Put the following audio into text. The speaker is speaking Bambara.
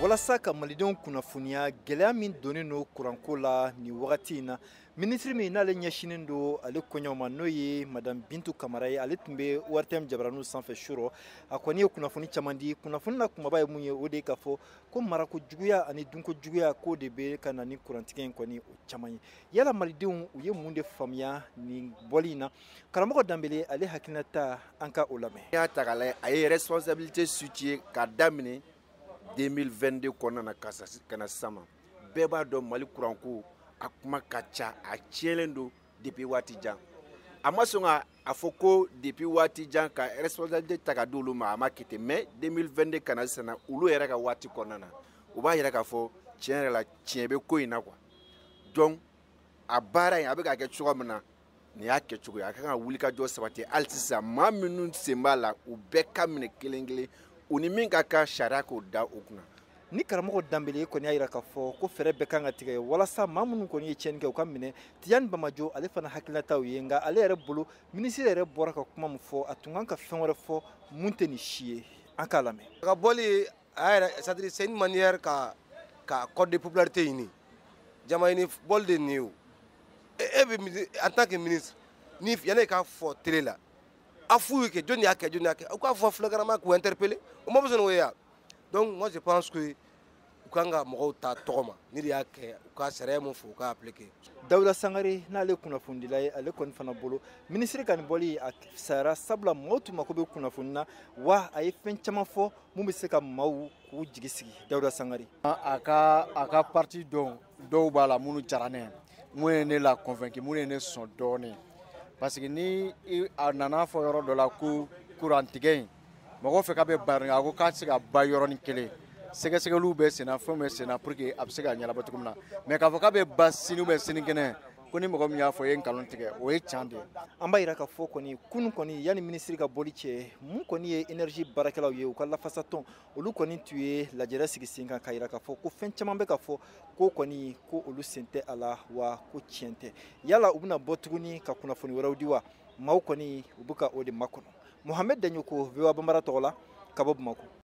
Walasa ka malidenw kunnafoniya gɛlɛya min donnen don kuranko la nin wagati in na, minisiri min n'ale ɲɛsinnen don ale koɲɛw ma, n'o ye Madame Bintu Kamara ye, ale tun bɛ ORTM jabaraninw sanfɛ su, a kɔni ye kunnafoni caman di. Kunnafoni na kumaba ye mun ye? O de ye k'a fɔ ko marako juguya ani dunko juguya, k'o de bɛ ka na ni kurantigɛ in kɔni o caman ye. Yala malidenw, u ye mun de faamuya nin bɔli in na? Karamɔgɔ Danbele, ale hakilinata, an ka o lamɛn. N'i y'a ta k'a lajɛ, a ye responsabilité située k'a daminɛ 2022 kɔnɔna na ka na sisan ma. Bɛɛ b'a dɔn, Mali kuranko a kuma ka ca, a tiɲɛlen don depuis waati jan. A ma sɔn ka a fɔ ko depuis waati jan ka responsabilité ta ka di olu ma, a ma kɛ ten. Mais 2022 ka na sisan na, olu yɛrɛ ka waati kɔnɔna na, o b'a yira k'a fɔ tiɲɛ yɛrɛ la, tiɲɛ bɛ ko in na quoi. Donc a baara in, a bɛ ka kɛ cogoya min na, nin y'a kɛcogo ye. A kan ka wulikajɔ sabati hali sisan. Maa minnu sen b'a la, u bɛɛ ka minɛ kelen kelen, u ni min ka kan, sariya k'o da u kunna. Ni karamɔgɔ Danbele kɔni y'a jira k'a fɔ ko fɛɛrɛ bɛɛ kan ka tigɛ walasa maa minnu kɔni ye tiɲɛni kɛ, u ka minɛ. Tijani Bamajo, ale fana hakilinataw ye, nka ale yɛrɛ bolo, minisiri yɛrɛ bɔra ka kuma min fɔ, a tun kan ka fɛn wɛrɛ fɔ mun tɛ nin si ye. An k'a lamɛn. A ka bɔli a yɛrɛ, c'est à dire c'est une manière ka code de popularité ɲini, jama ɲini bɔli de nin ye. O e bɛ, en tant que ministre, ni yanni k'a fɔ télé la, a f'u ye kɛ jɔnni y'a kɛ, jɔnni y'a kɛ, u k'a fɔ flagramment k'u interpeller, o ma besoin o ye ya. Donc moi, je pense que u kan ka mɔgɔw ta tɔgɔ ma, ni de y'a kɛ, u ka sariya mun fɔ, u k'a appliquer. Dawuda Sangare, n'ale kunnafonidila ye, ale kɔni fana bolo, minisiri ka nin bɔli a sayara, sabula maaw tun mako bɛ kunnafoni na, wa a ye fɛn caman fɔ mun bɛ se ka maaw k'u jigi sigi. Dawuda Sangare. A ka parti dɔw dɔw b'a la minnu diyara ne ye, mun ye ne la convaincu, mun ye ne sɔn dɔɔnin, parce que ni a nana fɔ yɔrɔ dɔ la ko kurantigɛ in, mɔgɔw fɛ k'a bɛ ban, a ko k'a tɛ se ka ban yɔrɔnin kelen, sɛgɛsɛgɛliw bɛ senna, fɛnw bɛ senna pour que a bɛ se ka ɲɛnabɔ cogo min na. Mais k'a fɔ k'a bɛ ban sini ou bien sinikɛnɛ, ko ni mɔgɔ min y'a fɔ, i ye nkalon tigɛ, o ye tiɲɛ de ye. An b'a yira k'a fɔ kɔni, kunun kɔni, yanni minisiri ka bɔli cɛ, mun kɔni ye énergie baarakɛlaw ye, u ka lafasatɔn, olu kɔni tun ye lajɛrɛ sigi sen kan k'a yira k'a fɔ ko fɛn caman bɛ ka fɔ ko kɔni ko olu sen tɛ a la, wa ko tiɲɛ tɛ. Yala u bɛna bɔ tuguni ka kunnafoni wɛrɛw di wa? Maaw kɔni, u bɛ ka o de makɔnɔ. Mohamed Daɲoko, VOA Bambara tɔgɔ la, ka bɔ Bamakɔ.